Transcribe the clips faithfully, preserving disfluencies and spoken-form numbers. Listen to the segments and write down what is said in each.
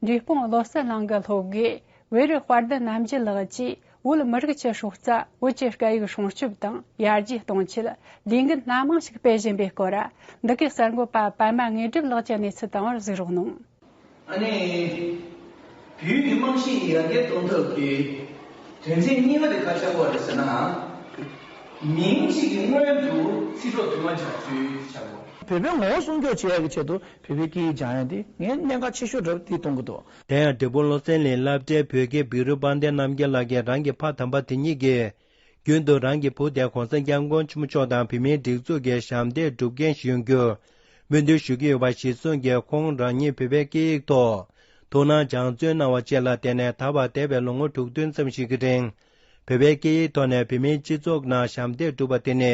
འབྲས་སྤུངས་བློ་གསལ་གླིང་གི་སློབ་དགེ་བེ་རི་དཔལ་ལྡན་རྣམ་རྒྱལ་ལགས་ཀྱིས་བོད་མི་རིགས་ཀྱི་སྲོག་རྩ་བོད་ཀྱི་སྐད་ཡིག་སྲུང་སྐྱོབ་དང་ཡར་རྒྱས་གཏོང་ཆེད་ལས་འགུལ་སྣ་མང་ཞིག་སྤེལ་བཞིན་པའི་སྐོར། འདི་གའི་གསར་འགོད་པ་པད་མ་དངོས་གྲུབ་ལགས་ཀྱིས་གནས་ཚུལ་བཏང་བར་གཟིགས་རོགས་གནང་། ཨ་ནི། བོད་ཀྱི་རྨང་གཞི་ཡར་རྒྱས་གཏོང་ཐབས་ཀྱི་དོན་ཚན་གཉིས་པ་དེ་ག་ཆགས་པ་རེད་ཟེར་ན། མིང་གཅིག་གི་སྔོན་དུ་ཚིག་གྲོགས་དུ་མ་སྦྱར་ཚུལ་ཆགས་པ། བོད་པའི་ངོ་བོ་སྲུང་སྐྱོབ་བྱེད་ཡག་གི་ཆེད་དུ་བོད་པའི་སྐད་ཡིག་སྦྱང་ཡག་དེ་ངས་གནད་འགག་ཆེ་ཤོས་འདྲ་པོ་དེ་མཐོང་གི་འདུག་དེ་ཡང་འབྲས་སྤུངས་བློ་གསལ་གླིང་སློབ་གྲྭའི་བོད་དགེ་བེ་རི་དཔལ་ལྡན་རྣམ་རྒྱལ་ལགས་ཀྱིས་རང་གི་ཕ་དམ་པ་དེ་ཉིད་ཀྱིས། རྒྱུན་དུ་རང་གི་བུ་དེ་གོང་ས་སྐྱབས་མགོན་ཆེན་པོ་མཆོག་དང་བོད་མིའི་སྒྲིག་འཛུགས་ཀྱི་ཞབས་འདེགས་སྒྲུབ་མཁན་ཞིག་ཡོང་རྒྱུར་སྨོན་འདུན་ཞུ་གི་ཡོད་པ་གཞིར་བཟུང་གིས། ཁོང་རང་ཉིད་བོད་པའི་སྐད་ཡིག་ཐོག་ཐུགས་སྣང་སྦྱང་བརྩོན་གནང་བ་བཅས་ལ་བརྟེན་ནས། ད་བར་འདས་པའི་ལོ་ངོ་དྲུག་བདུན་ཙམ་ཞིག་གི་རིང་བོད་པའི་སྐད་ཡིག་ཐོག་ནས་བོད་མིའི་སྤྱི་ཚོགས་ནང་ཞབས་འདེགས་བསྒྲུབས་པ་དེ་ནི།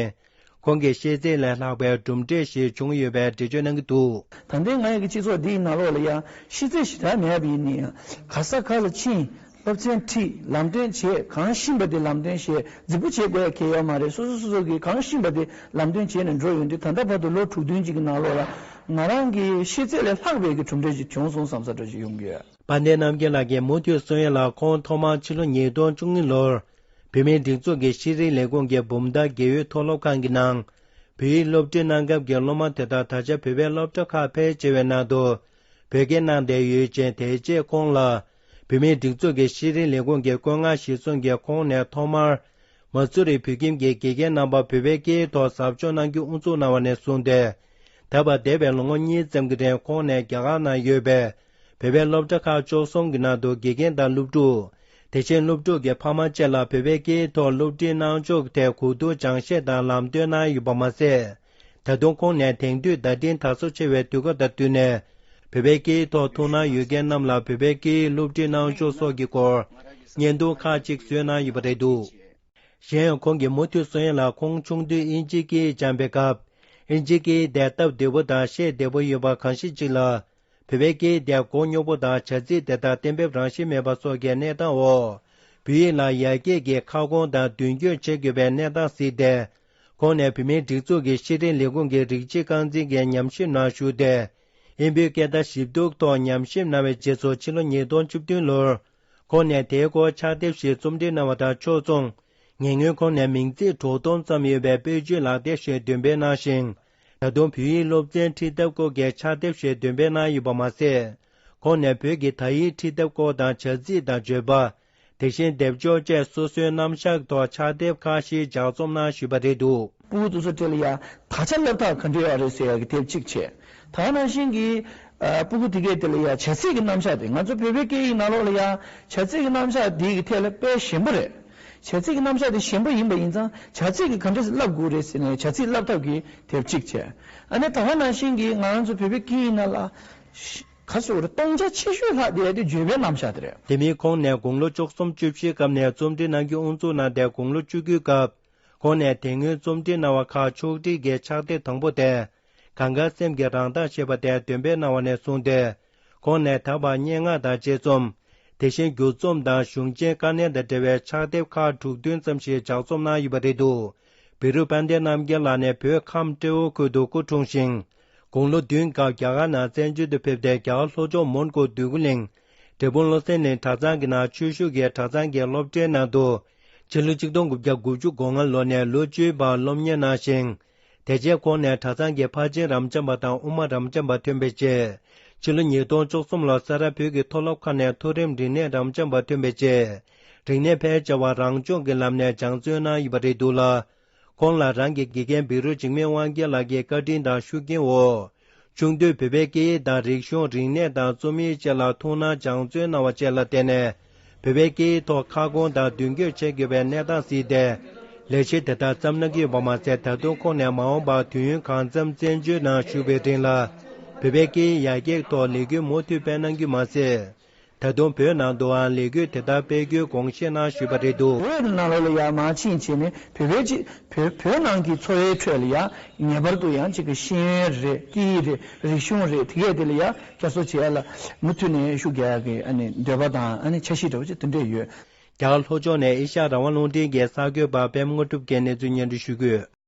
ཁོང་གི་ཤེས་ཚད་ལས་ལྷག་པའི་གྲུབ་འབྲས་ཞིག་བྱུང་ཡོད་པའི་འགྲེལ་བརྗོད་གནང་གི་འདུག་ད་ལྟའི་ང་ཡི་གི་སྤྱི་ཚོགས་འདིའི་ནང་ལོགས་ལ་ཡང་ཤེས་ཚད་ཞེ་དྲག་མེད་པ་ཡིན་ན་ཡང་ག་ས་ག་ལ་ཕྱིན། སློབ་ཚན་ཁྲིད། ལམ་སྟོན་བྱེད། གང་ཤེས་པ་དེ་ལམ་སྟོན་བྱེད། རྫིག་པོ་བྱེད་དགོས་ཡ་གང་ཡང་ཡོད་མ་རེད། སོ་སོ་སོ་སོ་གིས་གང་ཤེས་པ་དེ་ལམ་སྟོན་བྱས་ནས་འགྲོ་ཡོང་དུས། ད་ལྟ་བར་དུ་ལོ་དྲུག་བདུན་ཅིག་གི་ནང་ལོགས་ལ་ང་རང་གི་ཤེས་ཚད་ལས་ལྷག་པའི་གི་གྲུབ་འབྲས་ཅིག་བྱུང་སོང་བསམ་ས་འདྲ་ཅིག་ཡོང་གི་ཡོད། དཔལ་ལྡན་རྣམ་རྒྱལ་ལགས་ཀྱིས་མུ་མཐུད་གསུང་ཡ་ལ། ཁོང་ཐོག་མར་ཕྱི་ལོ་ཉིས་སྟོང་བཅུ་གཉིས་ལོར་བོད་མིའི་སྒྲིག་འཛུགས་ཀྱི་ཤེས་རིག་ལས་ཁུངས་ཀྱི་འབུམ་ཐང་རྒས་ཡོལ་མཐོ་སློབ་ཁང་གི་ནང་བོད་ཡིག་སློབ་ཁྲིད་གནང་སྐབས་ཀྱི་སློབ་མ་དེ་དག་ད་ཆ་བོད་པའི་སློབ་གྲྭ་ཁག་ཕལ་ཆེ་བའི་ནང་དུ་བོད་སྐད་གནང་བསྡད་ཡོད་ཅིང་། དེ་རྗེས་ཁོང་ལ་བོད་མིའི་སྒྲིག་འཛུགས་ཀྱི་ཤེས་རིག་ལས་ཁུངས་ཀྱིས་བཀོད་མངགས་གཞིར་བཟུང་གིས། ཁོང་ནས་ཐོག་མར་མ་སུ་རི་བོད་ཁྱིམ་གྱི་དགེ་རྒན་རྣམ་པ་བོད་པའི་སྐད་ཡིག་ཐོག་ཟབ་སྦྱོང་གནང་རྒྱུ་དབུ་འཛུགས་གནང་བ་ནས་བཟུང་སྟེ། ད་བར་འདས་པའི་ལོ་ངོ་གཉིས་ཙམ་གྱི་རིང་ཁོང་ནས་རྒྱ་གར་ནང་ཡོད་པའི་བོད་པའི་སློབ་གྲྭ་ཁག་བཅུ་གསུམ་གྱི་ནང་དུ་དགེ་རྒན་དང་སློབ་ཕྲུག་དེ་བཞིན་སློབ་ཕྲུག་གི་ཕ་མ་བཅས་ལ་བོད་པའི་སྐད་ཡིག་ཐོག་སློབ་ཁྲིད་གནང་ཕྱོགས་ཐད་གོ་བསྡུར་སྦྱང་བཤད་དང་ལམ་སྟོན་གནང་ཡོད་པ་མ་ཟད། ད་དུང་ཁོང་ནས་དེང་དུས་བརྡ་འཕྲིན་དར་སོ་ཆེ་བའི་དུས་སྐབས་དང་བསྟུན་ནས། བོད་པའི་སྐད་ཡིག་ཐོག་ཐུགས་སྣང་ཡོད་མཁན་རྣམས་ལ་བོད་པའི་སྐད་ཡིག་སློབ་ཁྲིད་གནང་ཕྱོགས་སོགས་ཀྱི་སྐོར་བརྙན་ཐུང་ཁག་ཅིག་བཟོས་གནང་ཡོད་པ་རེད་འདུག་གཞན་ཡང་ཁོང་གིས་མུ་མཐུད་གསུང་ཡ་ལ། ཁོང་ཆུང་དུས་དབྱིན་ཇིའི་སྐད་ཡིག་སྦྱངས་པའི་སྐབས། དབྱིན་ཇིའི་སྐད་ཡིག་དེ་སྟབས་བདེ་པོ་དང་བཤད་བདེ་པོ་ཡོད་པ་གང་ཞིག་ཅིག་ལ། བོད་པའི་སྐད་ཡིག་དེ་མགོ་རྙོག་པོ་དང་བྱ་ཚིག་དེ་དག་གཏན་འབེབས་རང་བཞིན་མེད་པ་སོགས་ཀྱི་གནས་སྟངས་འོག་བོད་ཡིག་ལ་ཡར་རྒྱས་ཀྱི་ཁ་སྐོང་དང་མདུན་སྐྱོད་བྱེད་དགོས་པའི་གནས་སྟངས་གཟིགས་ཏེ། ཁོང་ནས་བོད་མིའི་སྒྲིག་འཛུགས་ཀྱི་ཤེས་རིག་ལས་ཁུངས་ཀྱི་རིགས་གཅིག་རྐང་འཛིན་གྱི་ཉམས་ཞིབ་ནང་ཞུགས་ཏེ། དབྱིན་བོད་སྐད་བརྡ་ཞིབ་འཇུག་ཐོག་ཉམས་ཞིབ་གནང་བའི་རྗེས་སུ་ཕྱི་ལོ་ཉིས་སྟོང་བཅུ་བདུན་ལོར། ཁོང་ནས་དེའི་སྐོར་ཕྱག་དེབ་ཞིག་རྩོམ་སྒྲིག་གནང་བ་དང་ཕྱོགས་མཚུངས། ཉེ་སྔོན་ཁོང་ནས་མིང་ཚིག་དྲུག་སྟོང་ཙམ་ཡོད་པའི་དཔེ་བརྗོད་ལག་དེབ་ཞིག་འདོན་སྤེལ་གནང་ཞིང་། ད་དུང་བོད་ཡིག་སློབ་ཚན་ཁྲིད་ཐབས་སྐོར་གྱི་ཕྱག་དེབ་ཞིག་འདོན་སྤེལ་གནང་ཡོད་པ་མ་ཟད། ཁོང་ནས་བོད་ཀྱི་དག་ཡིག་ཁྲིད་ཐབས་སྐོར་དང་བྱ་ཚིག་དང་བརྗོད་པ། དེ་བཞིན་སྡེབ་སྦྱོར་བཅས་སོ་སོའི་རྣམ་གཞག་ཐོག་ཕྱག་དེབ་ཁག་ཞིག་ལྗགས་རྩོམ་གནང་ཞུས་པ་རེད་འདུག་སྤུ་གུ་དེ་ཚོ་གྲས་ལ་ཡ་ད་ཆ་སླེབས་ཐག་ག་འདྲ་ཡོད་རེད་ཟེར་ཡ་གི་དེབ་གཅིག་བྱས། ད་ནང་བཞིན་གྱི་ཨ་སྤུ་གུ་དེ་གས་དེ་ལ་ཡ་བྱ་ཚིག་གི་རྣམ་གཞག་དེ། ང་ཚོ་བོད་པའི་སྐད་ཡིག་ནང་ལོགས་ལ་ཡ་བྱ་ཚིག་གི་རྣམ་གཞག་དེ་གི་ཐད་ལ་དཔེ་ཞན་པོ་རེད། བྱ་ཚིག་གི་རྣམ་གཞག་དེ་ཞན་པོ་ཡིན་པ་ཡིན་ཙང་བྱ་ཚིག་གི་ག་འདྲ་སེ་བསླབ་དགོས་རེད་ཟེར་ནས་བྱ་ཚིག་བསླབ་ཐབས་ཀྱི་དེབ་གཅིག་བྱས། ཨ་ནི་ད་ག་ནང་བཞིན་གྱི་ང་རང་ཚོ་བོད་པའི་སྐད་ཡིག་ནང་ལ་ཤ་ག་ཟེར་དགོས་རེད། སྟོང་ཆ་ཆེ་ཤོས་ལྷག་བསྡད་དེ་བརྗོད་པའི་རྣམ་གཞག་དེ་རེད། དེ་མིན་ཁོང་ནས་དགུང་ལོ་བཅུ་གསུམ་བཅུ་བཞིའི་སྐབས་ནས་རྩོམ་སྒྲིག་གནང་རྒྱུ་དབུ་འཛུགས་གནང་སྟེ། དགུང་ལོ་བཅུ་དགུའི་སྐབས། ཁོང་ནས་དེ་སྔོན་རྩོམ་སྒྲིག་གནང་བ་ཁག་ཕྱོགས་སྒྲིག་གི་ཕྱག་དེབ་དང་པོ་དེ། གང་གཱ་སེམས་ཀྱི་རང་མདངས་ཞེས་པ་དེ་འདོན་སྤེལ་གནང་བ་ནས་བཟུང་སྟེ། ཁོང་ནས་ད་བར་སྙན་ངག་དང་དཔྱད་རྩོམ། དེ་བཞིན་སྒྱུ་རྩོམ་དང་གཞུང་ཆེན་དཀའ་གནད་དང་འབྲེལ་བའི་ཕྱག་དེབ་ཁག་དྲུག་བདུན་ཙམ་ཞིག་ལྗགས་རྩོམ་གནང་ཡོད་པ་རེད་འདུག་བི་རུ་དཔལ་ལྡན་རྣམ་རྒྱལ་ལགས་ནས་བོད་ཁམས་ཏྲེ་ཧོར་ཁུལ་དུ་སྐུ་འཁྲུངས་ཤིང་། དགུང་ལོ་བདུན་སྐབས་རྒྱ་གར་ནང་བཙན་བྱོལ་དུ་ཕེབས་ཏེ། རྒྱ་གར་ལྷོ་ཕྱོགས་མོན་གྷོ་འདོད་རྒུ་གླིང་འབྲས་སྤུངས་བློ་གསལ་གླིང་གྲྭ་ཚང་གི་ནང་ཆོས་ཞུགས་ཀྱིས་གྲྭ་ཚང་གི་སློབ་གྲྭའི་ནང་དུ་ཕྱི་ལོ་ཆིག་སྟོང་དགུ་བརྒྱ་དགུ་བཅུ་གོ་ལྔ་ལོ་ནས་ལོ་བཅུའི་བར་སློབ་གཉེར་གནང་ཞིང་། དེ་རྗེས་ཁོང་ནས་གྲྭ་ཚང་གི་ཕར་ཕྱིན་རབ་འབྱམས་པ་དང་དབུ་མ་རབ་འབྱམས་པ་ཐོན་པའི་རྗེས། ཕྱི་ལོ་ཉིས་སྟོང་བཅུ་གསུམ་ལོར་ས་རཱ་བོད་ཀྱི་མཐོ་སློབ་ཁག་ནས་མཐོ་རིམ་རིག་གནས་རབ་འབྱམས་པ་ཐོན་པའི་རྗེས། རིག་གནས་ཕལ་ཆེ་བ་རང་སྦྱོང་གི་ལམ་ནས་སྦྱང་བརྩོན་གནང་ཡོད་པ་རེད་འདུག་ལ། ཁོང་ལ་རང་གི་དགེ་རྒན་བི་རུ་འཇིགས་མེད་དབང་རྒྱལ་ལགས་ཀྱིས་བཀའ་དྲིན་དང་ཤུགས་རྐྱེན་འོག་ཆུང་དུས་བོད་པའི་སྐད་ཡིག་དང་རིག་གཞུང་། རིག་གནས་དང་རྩོམ་ཡིག་བཅས་ལ་ཐུགས་སྣང་སྦྱང་བརྩོན་གནང་བ་བཅས་ལ་བརྟེན་ནས། བོད་པའི་སྐད་ཡིག་ཐོག་ཁ་སྐོང་དང་མདུན་སྐྱོད་བྱེད་དགོས་པའི་གནས་སྟངས་གཟིགས་ཏེ། ལས་བྱེད་དེ་དག་བརྩམས་གནང་གི་ཡོད་པ་མ་ཟད། ད་དུང་ཁོང་ནས་མ་འོངས་པར་དུས་ཡུན་གང་འཚམ་བཙན་བྱོལ་ནང་བཞུགས་པའི་རིང་ལ། བོད་པའི་སྐད་ཡིག་ཡར་རྒྱས་ཐོག་ལས་འགུལ་མུ་མཐུད་སྤེལ་གནང་རྒྱུ་མ་ཟད། ད་དུང་བོད་ནང་དུའང་ལས་འགུལ་དེ་དག་སྤེལ་རྒྱུའི་དགོངས་བཞེས་གནང་ཞུས་པ་རེད་འདུག་བོད་ནང་ལོགས་ལ་ཡང་མར་ཕྱིན་བྱས་ནས་བོད་པའི་ཅིག་བོད་བོད་ནང་གི་འཚོ་བའི་ཁྲོད་ལ་ཡང་ངེས་པར་དུ་ཡང་ཅིག་གི་ཤེས་ཡོན་རེད། སྐད་ཡིག་རེད། རིག་གཞུང་རེད། དེ་གས་དེ་ལ་ཡང་བསྐྱར་གསོ་བྱེད་ཡ་ལ་མུ་མཐུད་ནས་ཤུགས་རྒྱག་ཡ་གི་ཨ་ནི་འདོད་པ་དང་ཨ་ནི་འཆར་གཞི་འདྲ་བོ་ཅིག་དེ་འདྲས་ཡོད། རྒྱ་གར་ལྷོ་ཕྱོགས་ནས་ཨེ་ཤ་ཡ་རང་དབང་རླུང་འཕྲིན་གྱི་གསར་འགོད་པ་པད་མ་དངོས་གྲུབ་ཀྱིས་གནས་ཚུལ་སྙན་སྒྲོན་ཞུ་གི་ཡོད།